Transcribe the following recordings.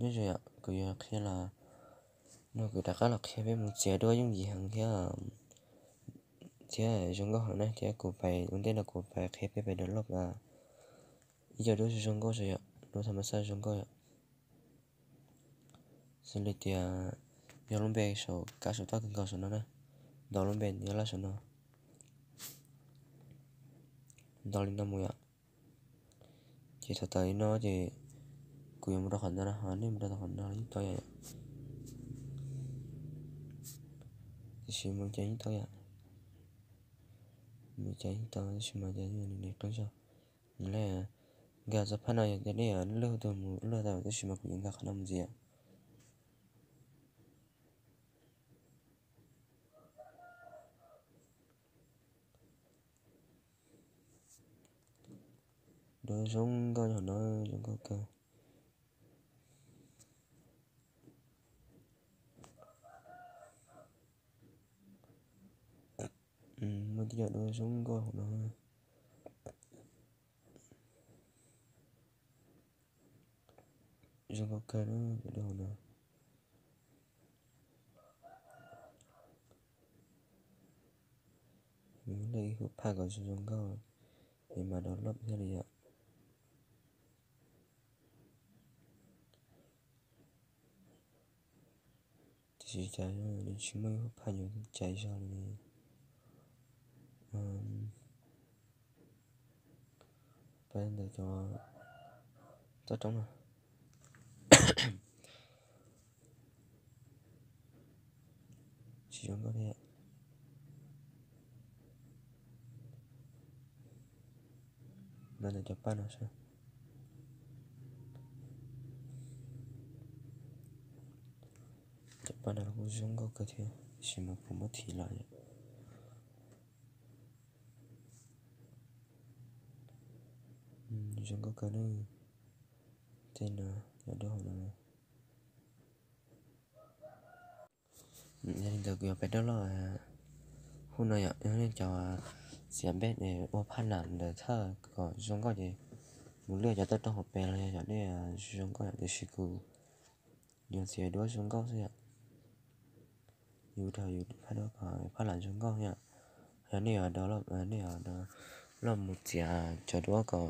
Yom, kuv yuav qhia los, no kuv rov qab los qhia peb mus txiav duab yooj yim heev thiab, thiab zoo nkauj heev na, thiab kuv pais ua ntej no kuv pais qhia peb pais download ib co duab zoo nkauj xwb yom, duab tham mas xaj zoo nkauj yom. Xws li tias yog lub npe saum kab saum toj kawg nkaus saum no na, ntaus lub npe yog laj saum no, ntaus li no mus yom. Ces thaum tawm li no ces kuv yuav mus rau qhov ntawd no, ho nej mus rau qhov no yeej tau yom. Tiam sis mus cas yeej tau yom, mus cas yeej tau tab sis mas cas yeej nws qeeb zog. Nws nkag txog phaj no yog tias nej luaj tus mus luaj tau tab sis mas kuv yuav nkag qhov no mus ntxiv. Duab zoo nkauj hauv no, zoo nkauj kawg. Muaj tej yam duab zoo nkauj hauv no, zoo nkauj kawg na, cov duab hauv no. Muaj ib hub phaj kom zoo zoo nkauj es mas download thiaj li yom. Tiam sis cas nws tsis muaj ib hub phaj yuav cais zog li. Peb ntawm cov toj roob no tsis zoo nkauj thiab. Ntawm cov paj no saib, cov paj no kuj zoo nkauj kawg thiab tab sis mas kuv muab thim los yom. Zoo nkauj kawg na. Tej no cov duab hauv no. Yog li ntawd kuv yuav pais download hub no yom, yog nej cov txiav npej ua phaj lam ntawd thawj kom zoo nkauj ces mus lwaj cov toj roob hauv pes los yog cov dej zoo nkauj yom, tiam sis kuv yuav txiav duab zoo nkauj xwb yom. Yus rau yus phaj duab kom phaj lam zoo nkauj yom. Yog nej yuav download, nej yuav download mus txiav cov duab kom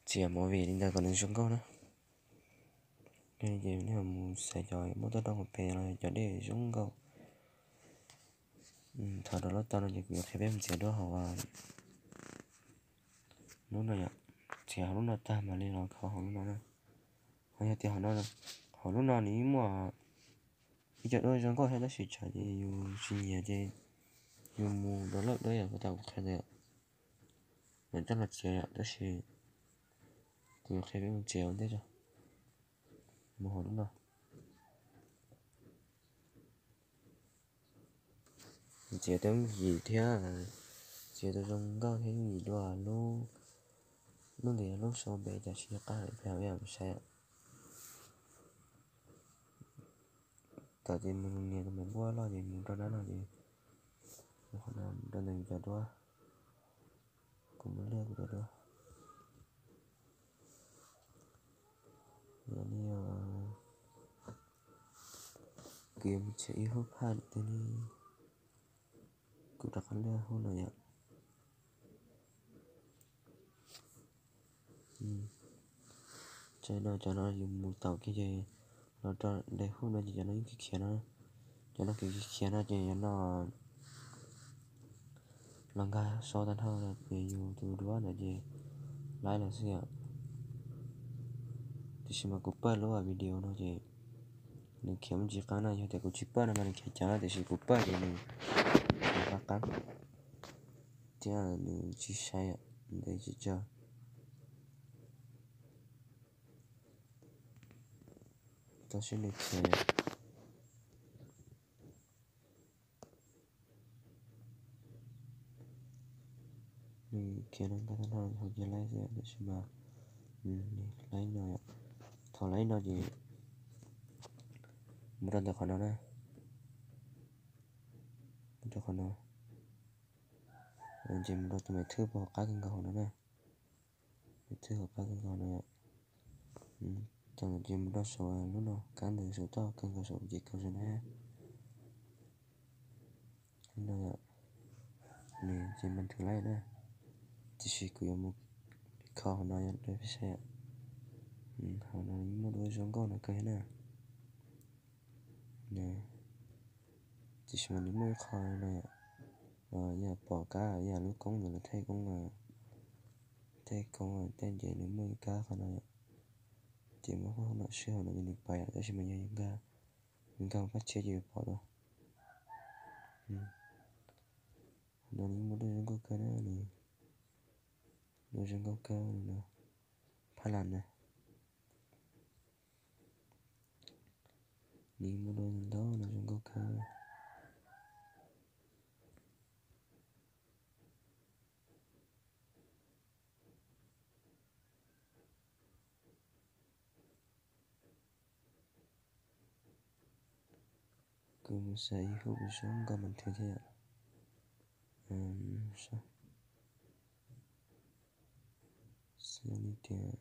txiav movie li ntawd kom nws zoo nkauj na. Ces nej mus xaiv cov muaj toj roob hauv pes los cov dej zoo nkauj. Thaum download tau no ces kuv yuav qhia peb mus txiav duab hauv lub no yom. Txiav hauv lub no tag mam li los kho hauv lub no na. Ho yog tias hauv lub no nws yeej muaj ib co duab zoo nkauj thiab tab sis tsam ces yus tsis nyiam ces yus mus download duab yom, puas tau kuv qhia ntawd yom. Mam coj los txiav yom, tab sis kuv yuav qhia peb mus txiav ua ntej tso. Mus hauv lub no. Txiav tau yooj yim thiab, txiav tau zoo nkauj thiab yooj yim dua. Lub ntawd yog lub sau npe cas tsis nco qab lawm, peb mus saib. Tom ces mus nias tus me npua loj ces mus rau nab no ces mus rau ntawm yus cov duab. Kuv mus lwaj kuv cov duab. Kuv yuav mus txiav ib hub phaj tej li, kuv rov qab lwaj hub no yom. Cov no, cov no yus mus taum kiag ces los rau daim hub no ces cov no yeej khiav khiav no. Cov no khiav khiav no ces cov no los nkag sau tag nrho ces yus tus duab ntawd ces laib los xwb yom. Tiam sis mas kuv paj lub video no ces nws khiav muaj tsis qab na, yog tias kuv tsis paj no mas nws khiav ceev na, tiam sis kuv paj ces nws qab qab thiab nws tsis sai, nws tsis tsawg. Tau sib nws khiav. Nws khiav no nkag tag nrho hauv ces laib xwb, tab sis mas nws laib no, thaum laib no ces mus rau ntawm qhov no na, mus rau qhov no, ces mus rau tus me thwj puag hauv qab kawg nkaus hauv no na, me thwj hauv qab kawg nkaus no. Thaum no ces mus rau saum lub no, kab ntawd saum toj kawg nkaus saum ces kaus zog na. Lub no yom, nws ces mas nthwv laib na, tiam sis kuv yuav mus kho hauv no rau peb saib yom. Hauv no yeej muaj dua zoo nkauj no kawg na. Tiam sis mas nws muaj ib qho no yom, yog pom kab yog lub koob ntawd lawv thaij koob, thaij koob tej nce nws muaj ib kab qhov no yom. Ces muaj phab nom sij hawm no ces nws pais yom, tab sis mas yog nkag, yog nkag pab tshiab ces yuav pom dua. No nws yeej muaj dua zoo nkauj kawg na, nws dua zoo nkauj kawg no, phab las na. Nws muaj dua ntau no zoo nkauj kawg. Kuv mus xav ib hub kuv zoo nkauj mas nthwv thiab yom. Xav li tias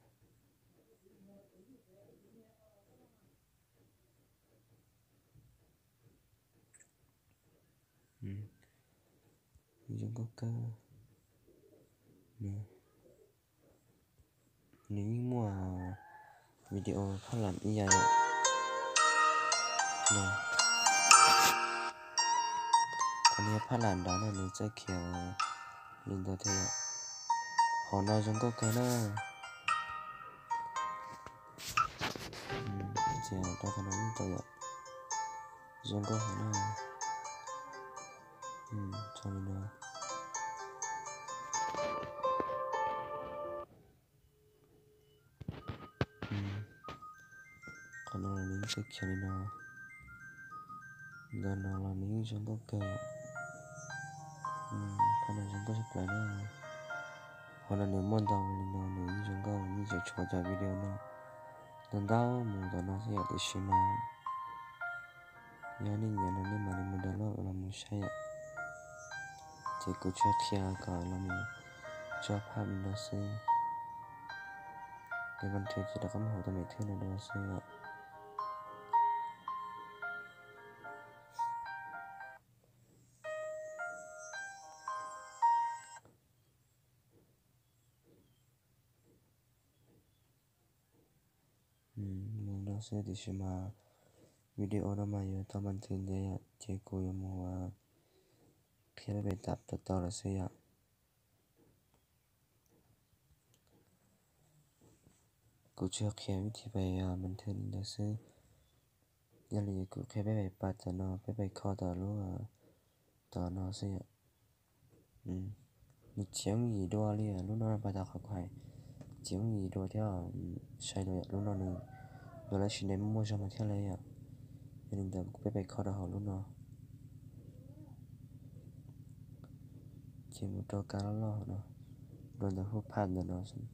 zoo nkauj kawg. Nws yeej muaj video phab las ib yam yom. Qhov no yog phab las nrad no nws txawj khiav li ntawd thiab yom. Hauv no zoo nkauj kawg na. Ces rau qhov no yeej tau yom. Zoo nkauj heev na. Tso li no. Qhov no los nws yeej txawj khiav li no. Ntawm no los nws yeej zoo nkauj kawg. Qhov no zoo nkauj tshaj plaws na. Qhov no nws muaj ntau li no nws yeej zoo nkauj, yeej tseem tshuav cov video no ntau ntau mus tom no xwb yom, tiam sis mas yog nej nyiam no nej mam li mus download los mus saib yom. Ces kuv tsuas qhia kom los mus tso phab no xwb. Ces vaj thwv ces rov qab mus hauv tus mem thwv no dua xwb yom. Mus no xwb tiam sis mas video no mas yuav tau mas nthwv ntev yom, ces kuv yuav mus qhia peb pais tau tau lawm xwb yom. Kuv tsuas qhia vib thib pais mas nthwv li ntawd xwb. Yog li kuv qhia peb pais pas tom no, peb pais kho tom lub, tom no xwb yom. Nws tsis yooj yim dua li lub no, pas tom qhov kuv hais, tsis yooj yim dua thiab. Sai dua yom, lub no nws yuav lab sim neej muaj zog mas thiaj li yom. Yog li ntawd peb pais kho rau hauv lub no. Ces mus rau kab loj loj hauv no, dua ntawm hub phab ntawm no xwb.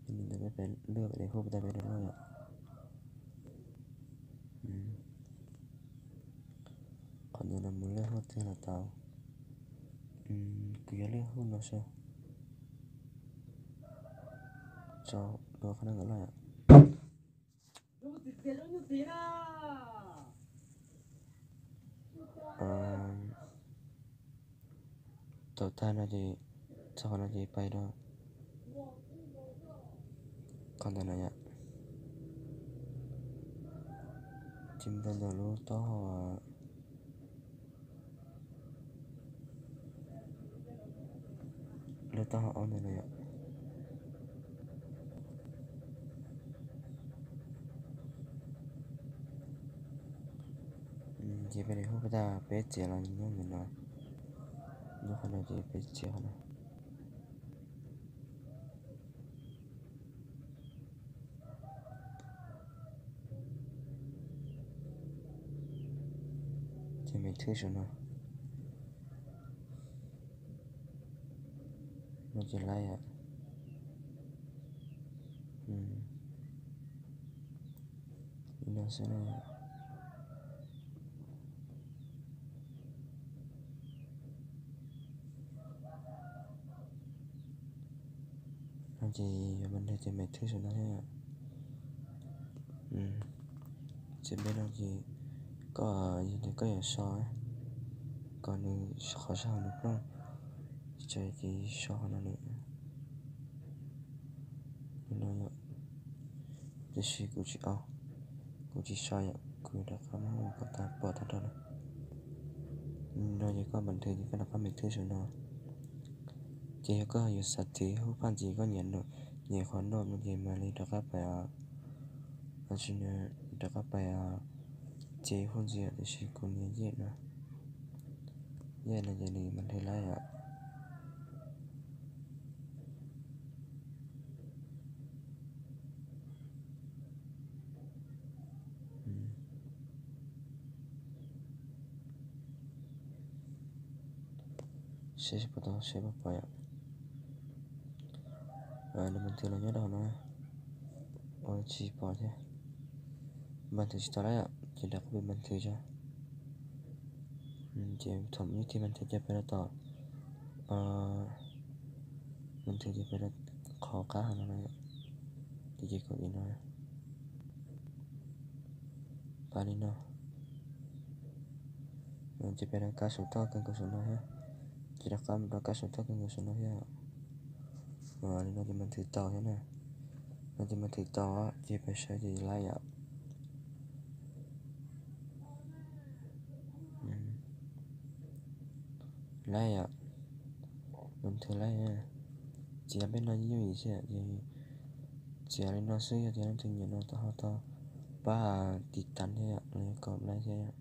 Yog li ntawd peb pais lwaj pem hub pab tag peb rau loj yom. Qhov ntawd no mus lwaj hub twg los tau. Kuv yuav lwaj hub no xwb. Tso dua qhov no kom loj yom. Thaum tag no ces txog qhov no ces pais rau qhov ntawm no yom. Ces mus rau ntawm lub taub hau, lub taub hau ob ntawm no yom. Ces peb li hub pab tag peb txiav los nyob ntawm no, nyob qhov no ces peb txiav qhov no. Ces mem thwb saum no, no ces laib yom. Li no xwb na. Ces yuav mas nrog ces mem thwb saum no thiab. Ces npe no ces koj, yog tias koj yuav so kom nws qhov sab hauv nws plooj, ces so qhov no lawm. Tiam sis kuv tsis, kuv tsis so yom, kuv rov qab muab kom tag pom tag nrho no. No ces koj npas nthwv ces koj rov qab mem thwb saum no. Ces yog koj yuav xav txiav hub phaj ntxiv koj nyiam, nyiam qhov no no ces mam li rov qab pais, tsis, rov qab pais txiav hub ntxiv, tiam sis kuv nias yej no, yej no ces nws mas nrhiav laib yom. Seb puas tau, seb puas pom yom. Nws npas nthwv los nyob rau no, ua tsis pom thiab. Npas nthwv tsis tau lawm yom, ces rov qab pem npas nthwv tso. Ces thaum ib tib npas nthwv ces pem rau tom, npas nthwv ces pem rau qhov qab hauv no, ces ces kom li no. Pab li no. Ces pem rau kab saum toj kawg nkaus saum no thiab. Ces rov qab mus rau kab saum toj kawg nkaus saum no thiab. Li no ces mas nthwv tau thiab na. No ces mas nthwv tau, ces peb saib ces laib yom. Laib yom. Mas nthwv laib. Txiav peb no yooj yim xwb, ces txiav li no xwb, yog tias leej twg nyiam no tau ho tau pab tiv tas thiab yom, los yog kom laib thiab yom.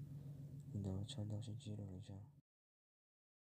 Li ntawd tsaug ntau, sib ntsib dua lwm zaus.